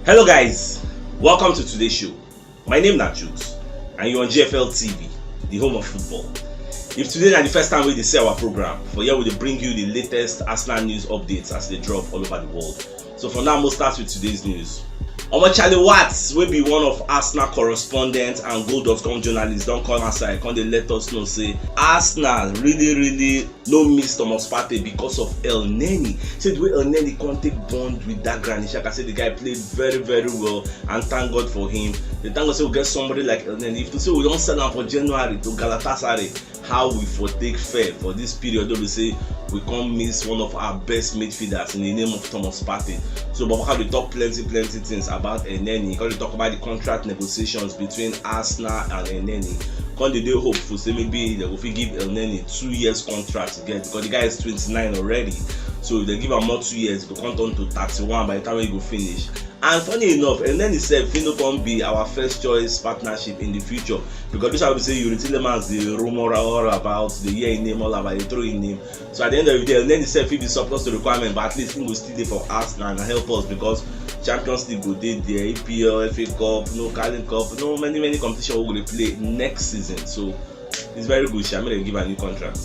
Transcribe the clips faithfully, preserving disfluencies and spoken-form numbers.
Hello guys, welcome to today's show. My name na Jude and you're on G F L T V, the home of football. If today na the first time we dey see our program, for here we dey bring you the latest Arsenal news updates as they drop all over the world. So for now, we'll start with today's news. Omo, Charlie Watts, wey be one of Arsenal correspondents and goal dot com journalists, don come outside come dey let us know say Arsenal really really no miss Thomas Partey because of El Neni. Say the way El Neni come take bond with that Granit Xhaka, say the guy played very very well and thank God for him. They thank God say we get somebody like El Neni. If to say we don sell am for January to Galatasaray, how we for take fare for this period wey be say we come miss one of our best midfielders in the name of Thomas Partey. So Babaka dey talk plenty plenty things about El Neni. He come dey talk about the contract negotiations between Arsenal and El Neni. Come dey dey hopeful say maybe they go fit give El Neni two years contract again because the guy is twenty-nine already. So if they give am more two years, e go come turn to thirty-one by the time he go finish. And funny enough, El Neni sef fit no come be our first choice partnership in the future because this one be say Youri Tielemans dey rumour all about, dey hear him name all about, dey throw him name. So at the end of the day, El Neni sef fit be surplus to requirement, but at least he go still dey for Arsenal and help us because Champions League go dey there, E P L, F A Cup, no Carling Cup, no many many competition we go dey play next season. So it's very good sha, make dem give am new contract.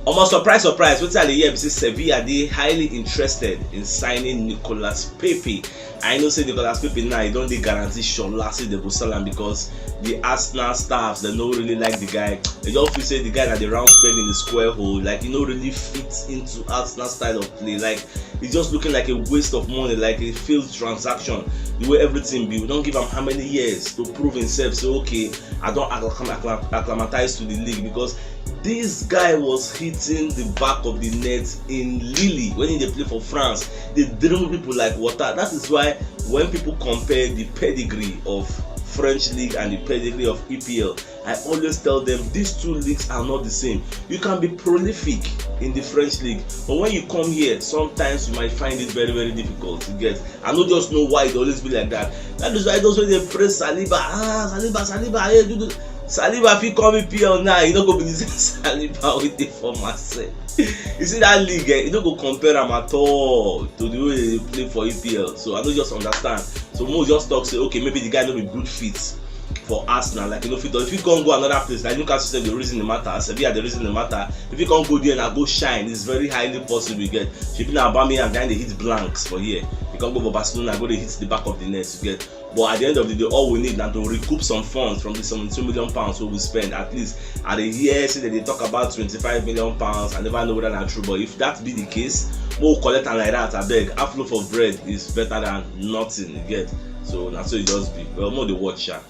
Omo, surprise surprise, wetin I dey hear be say Sevilla dey highly interested in signing Nicolas Pepe. I know say Nicolas Pepe now, e don dey guarantee sure last say dem go sell am because the Arsenal staffs, dem no really like the guy. They just feel say the guy na dey round spade in the square hole, like e no really fit into Arsenal style of play. Like, it's just looking like a waste of money, like a failed transaction. The way everything be, we don give am how many years to prove himself, say okay, I don acclim- acclim- acclimatize to the league because this guy was hitting the back of the net in Lille when he dey play for France. Dey dribble people like water. That is why when people compare the pedigree of French league and the pedigree of E P L, I always tell them these two leagues are not the same. You can be prolific in the French league, but when you come here, sometimes you might find it very very difficult to get. I no just know why it always be like that. That is why those wey dey praise Saliba, ah, Saliba, Saliba, hey, do, do. Saliba fit come E P L now, e no go be the same Saliba wey dey for Marseille. You see that league, eh, e no go compare am at all to the way they play for E P L. So I no just understand. So mo just talk say, okay, maybe the guy no be good fit for Arsenal. Like, you know, fit, if you can't go another place, like Newcastle sef dey reason the matter, Sevilla dey reason the matter. If you can't go there and go shine, it's very highly possible you get. Shebi na Aubameyang dey hit blanks for here. You can't go for Barcelona, go dey hit the back of the net, you get. But at the end of the day, all we need na to recoup some funds from the seventy-two million pounds wey we spend. At least I dey hear say dem dey talk about twenty-five million pounds. I never know whether na true, but if that be the case, mo collect am like that. Abeg, half loaf of bread is better than nothing, you get. So na so e just be. Well, mo dey watch sha.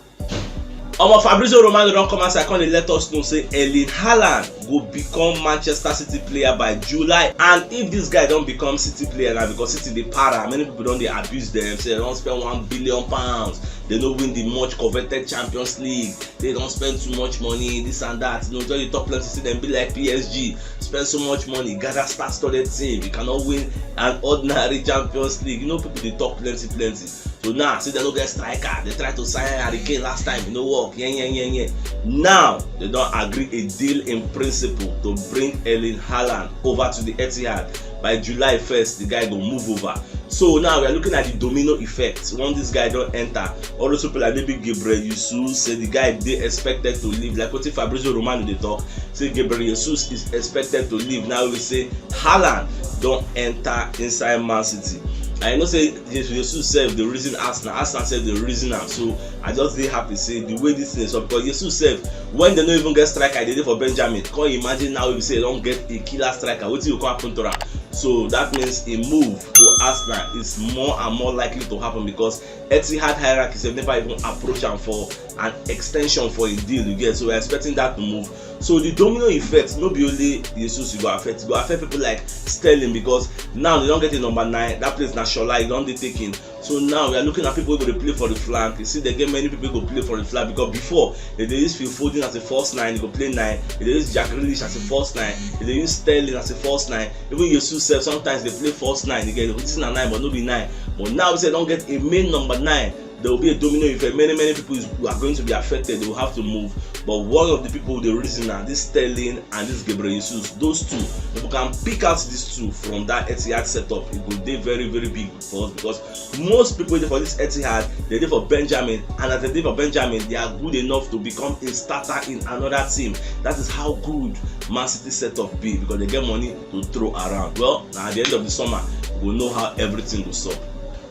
Omo, Fabrizio Romano don come outside come dey let us know say Erling Haaland go become Manchester City player by July. And if this guy don become City player now, because City dey para, many people don dey abuse them, say they don spend one billion pounds, they no win the much coveted Champions League, they don spend too much money, this and that. You know, just dey talk plenty, say dem be like P S G, spend so much money, gather star-studded team, you cannot win an ordinary Champions League. You know, people dey talk plenty plenty. So now, say they no get striker, they try to sign Harry Kane last time, e no work. Yeah, yeah, yeah, yeah. Now they don agree a deal in principle to bring Erling Haaland over to the Etihad by July first. The guy go move over. So now we are looking at the domino effect. Once this guy don enter, all those people like maybe Gabriel Jesus, say the guy dey expected to leave. Like wetin Fabrizio Romano dey talk, say Gabriel Jesus is expected to leave. Now we say Haaland don enter inside Man City. I know say Jesus sef dey reason Arsenal, Arsenal sef dey reason am. So I just dey happy say the way this thing is up, because Jesus sef, when they no even get striker, they dey for Benjamin. Come imagine now if say they don get a killer striker, wetin go come happen to am? So that means a move to Arsenal is more and more likely to happen, because Etihad hierarchy sef never even approach am for an extension for a deal, you get. So we're expecting that to move. So the domino effect, no be only Jesus e go affect, e go affect people like Sterling, because now they don get a number nine. That place na Shola, e don dey taken. So now we are looking at people wey go dey play for the flank. You see, they get many people wey go play for the flank, because before they dey use Phil Foden as a false nine, e go play nine. They dey use Jack Grealish as a false nine. They dey use Sterling as a false nine. Even Jesus sef sometimes dey play false nine again. This na nine, but no be nine. But now we say don get a main number nine. There will be a domino effect. Many, many people is, are going to be affected. They will have to move. But one of the people, the reason are this Sterling and this Gabriel Jesus. Those two, if we can pick out these two from that Etihad setup, it will be very, very big for us, because most people dey for this Etihad, they dey for Benjamin, and as they dey for Benjamin, they are good enough to become a starter in another team. That is how good Man City setup be, because they get money to throw around. Well, now at the end of the summer, we go know how everything go sup.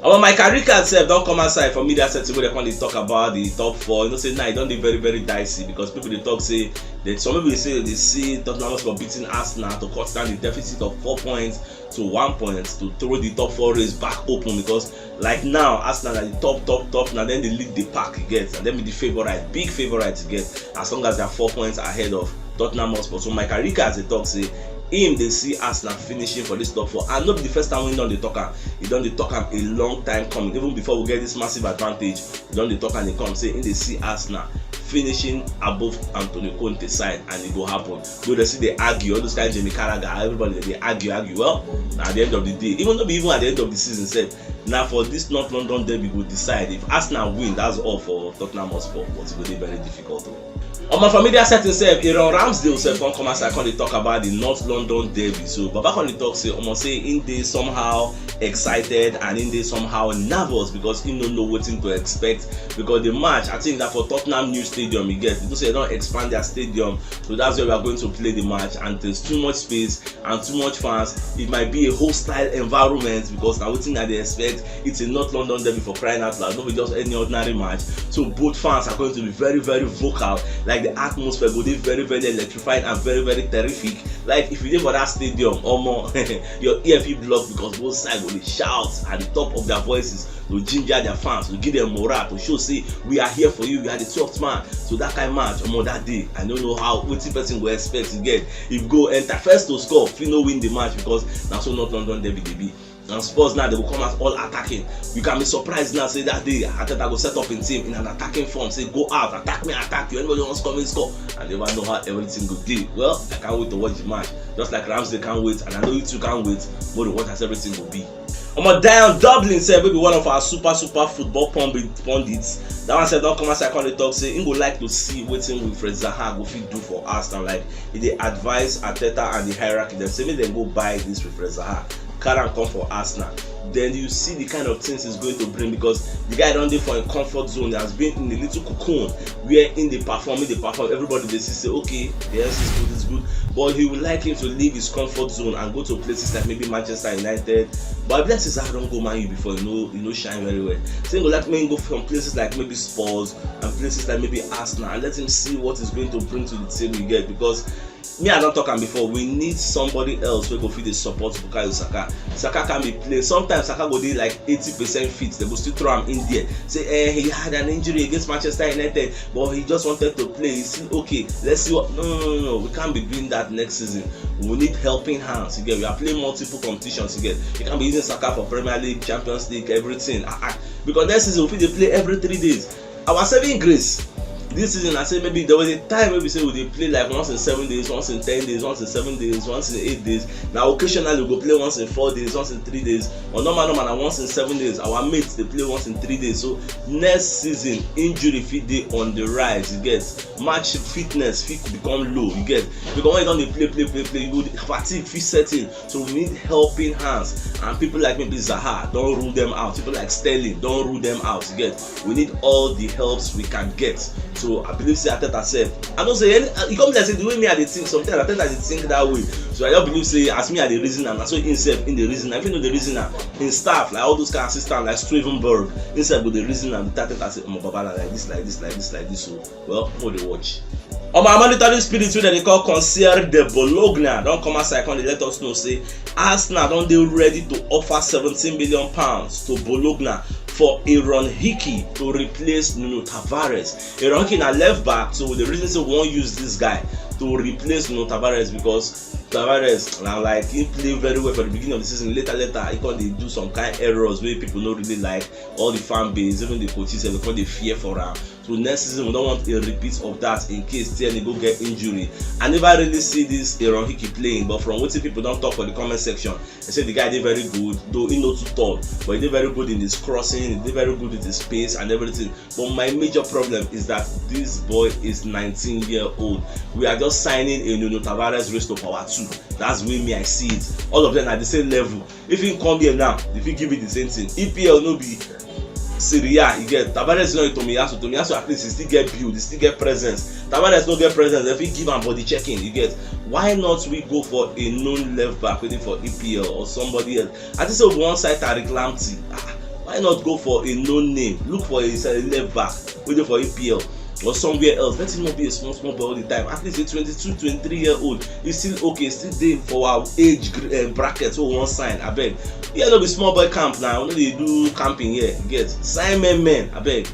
Our Micah Rickard sef don come outside for media setting wey dem come dey talk about the top four. You know say now e don dey very, very dicey, because people dey talk say that some people dey say they see Tottenham Hotspur beating Arsenal to cut down the deficit of four points to one point to throw the top four race back open, because like now Arsenal na the top, top, top, na dem dey lead the pack e get, and dem be the favourite, big favourite e get, as long as they are four points ahead of Tottenham Hotspur. So Micah Rickard dey talk say him dey see Arsenal finishing for this top four, and no be the first time wey he don dey talk am. He don dey talk am a long time coming, even before we get this massive advantage. He don dey talk and dey come say he dey see Arsenal finishing above Antonio Conte side, and e go happen. Though they still dey argue, all those kind Jamie Carragher, everybody dey argue, argue. Well, na at the end of the day, even no be even at the end of the season sef, na for this North London derby go decide. If Arsenal win, that's all for Tottenham Hotspur, but e go dey very difficult o. Omo, for media setting sef, Aaron Ramsdale sef come come outside come dey talk about the North London derby. So Baba come dey talk say, omo, say him dey somehow excited and him dey somehow nervous because him no know wetin to expect, because the match, I think that for Tottenham new stadium e get, you know say they don expand their stadium, so that's where we are going to play the match, and there's too much space and too much fans. It might be a hostile environment, because na wetin I dey expect. It's a North London derby, for crying out loud, no be just any ordinary match. So both fans are going to be very, very vocal. Like, the atmosphere go dey very, very electrifying and very, very terrific. Like, if you dey for that stadium, omo, your ear fit block, because both sides go dey shout at the top of their voices to ginger their fans, to give them morale, to show say we are here for you, we are the twelfth man. So that kind match, omo, that day, I no know how, wetin person go expect e get. If goal enter, first to score fit no win the match, because na so North London derby dey be. And Spurs now, they go come out all attacking. You can be surprised now say that day Arteta go set up him team in an attacking form, say, "Go out, attack me, attack you. Anybody wants to come in, score." I never know how everything go be. Well, I can't wait to watch the match. Just like Ramsdale can't wait, and I know you too can't wait. But to watch as everything go be. Omo, Dion Dublin sef, wey be one of our super, super football pundit, pundits, that one sef don come outside come dey talk say he go like to see wetin Wilfried Zaha go fit do for Arsenal. Like, he dey advise Arteta and the hierarchy dem say make dem go buy this Wilfried Zaha, carry am come for Arsenal. Then you see the kind of things he's going to bring, because the guy don dey for him comfort zone. He has been in a little cocoon where he dey perform, he dey perform. Everybody dey see say, okay, yes, he's good, he's good. But he would like him to leave his comfort zone and go to places like maybe Manchester United. But I be like say Zaha don go Man U before, you know, you know, shine very well. So he go like make him go from places like maybe Spurs and places like maybe Arsenal, and let him see what he's going to bring to the table e get, because me, I don talk am before, we need somebody else wey go fit dey support Bukayo Saka. Saka can be play. Sometimes Saka go dey like eighty percent fit, they go still throw am in there. Say, eh, he had an injury against Manchester United, but he just wanted to play. He's still okay. Let's see what. No, no, no, no. We can't be doing that next season. We need helping hands. You get, we are playing multiple competitions. You get, you can't be using Saka for Premier League, Champions League, everything. Ah, ah. Because next season we fit dey play every three days. Our saving grace this season, I say maybe there was a time wey be say we dey play like once in seven days, once in ten days, once in seven days, once in eight days. Now occasionally we go play once in four days, once in three days. But normal, normal, na once in seven days. Our mates dey play once in three days. So next season, injury fit dey on the rise. You get, match fitness fit become low. You get, because when you don dey play, play, play, play, you go dey, fatigue fit set in. So we need helping hands, and people like maybe Zaha don rule them out. People like Sterling don rule them out. You get, we need all the helps we can get. So I believe say Arteta sef, I know say any, e come be like say the way me I dey think, sometimes Arteta dey think that way. So I just believe say as me I dey reason am, na so him sef him dey reason am. If you no dey reason am, him staff, like all those kind of assistants like Stevenberg, him sef go dey reason am. The Arteta say, "Omo, Baba, na like this, like this, like this, like this." So, well, we dey watch. On my monitoring spirit wey dem dey call Concierge de Bologna don come outside come dey let us know say Arsenal don dey ready to offer seventeen million pounds to Bologna for Aaron Hickey to replace Nuno Tavares. Aaron Hickey na left back, so we dey reason say we wan use this guy to replace Nuno Tavares, because Tavares na, like, he play very well for the beginning of the season. Later, later, he come dey do some kind errors wey people no really like. All the fan base, even the coaches, dem come dey fear for am. to next season, we don't want a repeat of that in case Tierney go get injury. I never really see this Aaron Hickey playing, but from wetin people don talk for the comment section, they say the guy dey very good, though he no too tall, but he dey very good in his crossing, he dey very good with his pace and everything. But my major problem is that this boy is nineteen year old. We are just signing a Nuno Tavares raised to power two. That's the way me I see it. All of them are the same level. If he come here now, if he give me the same thing, E P L no be Serie A, you get. Tavares is not a Tomiyasu. Tomiyasu at least he still get build, he still get presence. Tavares no get presence. If he give am body checking, you get. Why not we go for a known left back waiting for E P L or somebody else? I think so. One side Tariq Lamptey. Ah, why not go for a known name? Look for a, a left back waiting for E P L or somewhere else. Let him not be a small small boy all the time. At least a twenty-two, twenty-three year old, he's still okay, still dey for our age gr- eh, bracket. So one sign, I beg. Yeah, no be small boy camp now. No dey do camping here. Get sign men, men, I beg.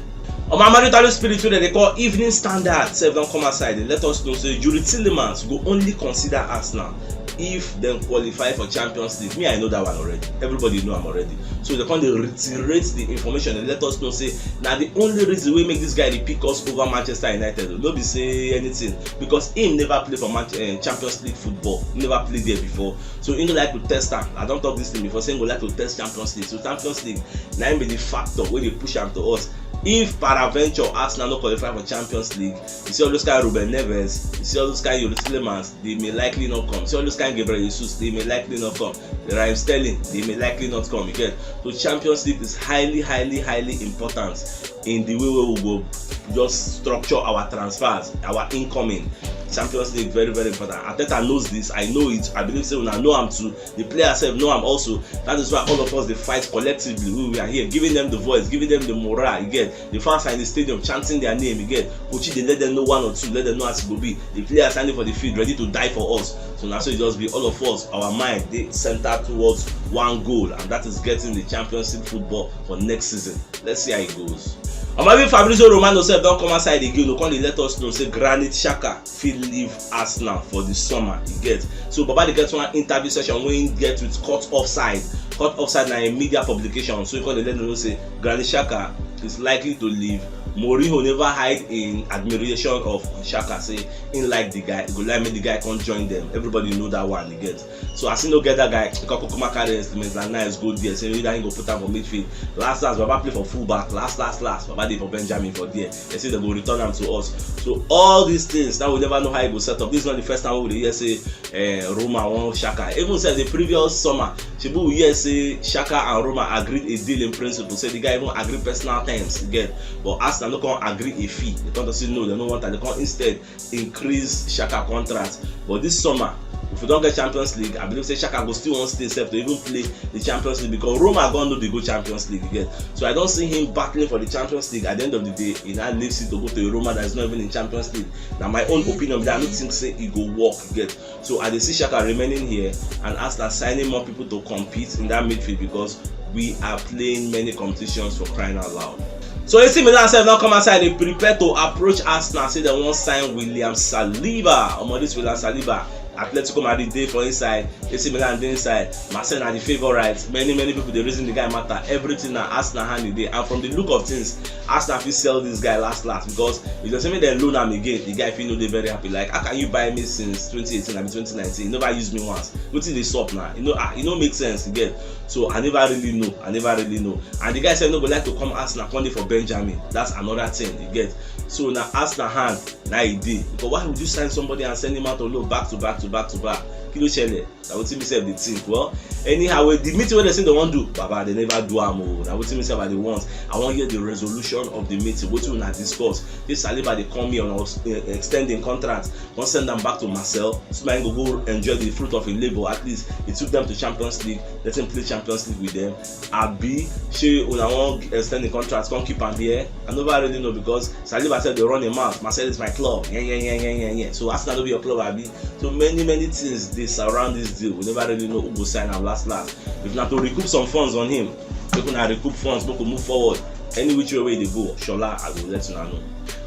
On my marital spirit wey dem dey call Evening Standard sef don come outside dey let us know say Juri Tillemans go only consider Arsenal if dem qualify for Champions League. Me, I know that one already. Everybody know am already. So they come dey reiterate the information and let us know say na the only reason wey make this guy dey pick us over Manchester United. No be say anything, because him never play for Man- eh, Champions League football. He never played there before. So he go like to test am. I don talk this thing before, say he go like to test Champions League. So Champions League na him be the factor wey dey push am to us. If paraventure Arsenal no qualify for Champions League, you see all those kind Ruben Neves, you see all those kind Juri Tillemans, they may likely not come. You see all those kind Gabriel Jesus, they may likely not come. Raheem Sterling, they may likely not come again. So Champions League is highly, highly, highly important in the way we will go just structure our transfers, our incoming. Champions League very, very important. Arteta knows this. I know it. I believe say una know am too. The players sef know am also. That is why all of us dey fight collectively. We, we are here giving them the voice, giving them the morale. You get, the fans are in the stadium chanting their name. You get, coach dey let them know one or two, let them know as e go be. The players standing for the field ready to die for us. So now so it just be all of us, our mind dey centered towards one goal, and that is getting the Champions League football for next season. Let's see how it goes. Omo, even Fabrizio Romano sef don come outside again. No come dey let us know say Granit Xhaka fit leave Arsenal for the summer. You get, so Baba dey get one interview session wey he get with Cut Offside. Cut Offside na a media publication, so he come dey let them know say Granit Xhaka is likely to leave. Mourinho never hide in admiration of Xhaka, say he like the guy, he go like make the guy come join them. Everybody know that one, you get. So as he no get that guy, he come kukuma carry instrument like nice go there. Say either he go put am for midfield. Last last, Baba play for fullback. Last last last, Baba dey for Benjamin for there. They say they go return am to us. So all these things now, we never know how he go set up. This is not the first time we dey hear say eh, Roma wan Xhaka. Even since the previous summer, shebi we hear say Xhaka and Roma agreed a deal in principle. Say the guy even agree personal terms again, but Arsenal no come agree a fee. They come to say no, they no want am. They come instead increase Xhaka contract. But this summer, if we don get Champions League, I believe say Xhaka go still wan stay sef to even play the Champions League, because Roma go no dey go Champions League again. So I don see him battling for the Champions League. At the end of the day, he now leaves it to go to a Roma that is not even in Champions League. Na my own opinion, but I no think say e go work again. So I dey see Xhaka remaining here and Arsenal signing more people to compete in that midfield, because we are playing many competitions, for crying out loud. So A C Milan sef don come outside dey prepare to approach Arsenal, say dem wan sign William Saliba. Omo, this William Saliba, Atletico Madrid dey for inside, A C Milan dey inside, Marseille na the favourite. Many many people dey reason the guy matter. Everything na Arsenal hand e dey, and from the look of things, Arsenal fit sell this guy last last, because if dem say make dem loan am again, the guy fit no dey very happy. Like, how can you buy me since twenty eighteen and twenty nineteen? You never use me once. Wetin dey sup now? You know, ah, e no make sense, you get. So I never really know. I never really know. And the guy sef no go like to come Arsenal come dey for Benjamin. That's another thing, you get. So na Arsenal hand na e dey, because why would you sign somebody and send him out on loan back to back to back to back? Kí ló ṣẹlẹ̀? Na wetin me sef dey think. Well, anyhow, with the meeting wey dem say dem wan do, Baba, dem never do am o. Na wetin me sef I dey want. I wan hear the resolution of the meeting. Wetin una discuss? This Saliba dey come here, una ex- eh, extend im contract, come send am back to Marseille. So make him go go enjoy the fruit of him labour. At least he took them to Champions League. Let him play Champions League with them. Abi shey una wan extend the contract, come keep am here? I never really know, because Saliba sef dey run him mouth. Marseille is my club. Yeah, yeah, yeah, yeah, yeah, yeah. So Arsenal no be your club, abi? So many many things dey surround this deal. We never really know who go sign am last last. If na to recoup some funds on him, make una recoup funds, make we move forward. Any which way wey e dey go, Shola, I go let una know.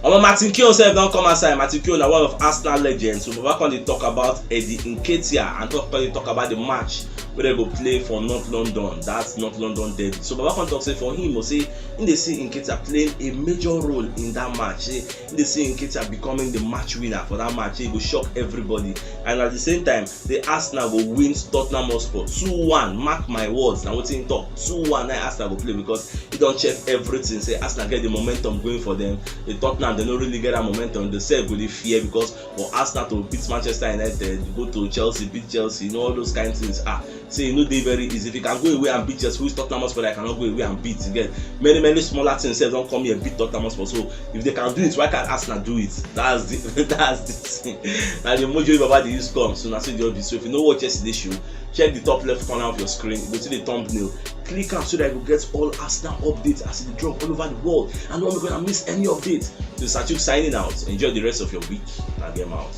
Omo, Martin Keown sef don come outside. Martin Keown na one of Arsenal legends. So Baba come dey talk about Eddie Nketiah and talk, come dey talk about the match wey dem go play for North London, that's North London derby. So Baba come talk say for him, o say him dey see Nketiah playing a major role in that match. Say him dey see Nketiah becoming the match winner for that match. Say e go shock everybody. And at the same time, the Arsenal go win Tottenham Hotspur two one. Mark my words, na wetin him talk. Two one na Arsenal go play because he don check everything. Say Arsenal get the momentum going for them. The Tottenham, they no really get that momentum. They sef go dey fear because for Arsenal to beat Manchester United, go to Chelsea, beat Chelsea, you know, all those kind things. Ah, say e no dey very easy. If you can go away and beat Chelsea, who is Tottenham Hotspur that I cannot go away and beat? You get many, many smaller things sef don come here beat Tottenham Hotspur. So if they can do it, why can't Arsenal do it? That's the that's the thing. Na the mojo wey Baba dey use come. So na so e just be. So if you no watch yesterday show, check the top left corner of your screen. You go see the thumbnail. Click am so that you go get all Arsenal updates as e dey drop all over the world. And no one gonna miss any update. So Sachuk signing out. Enjoy the rest of your week. Na game out.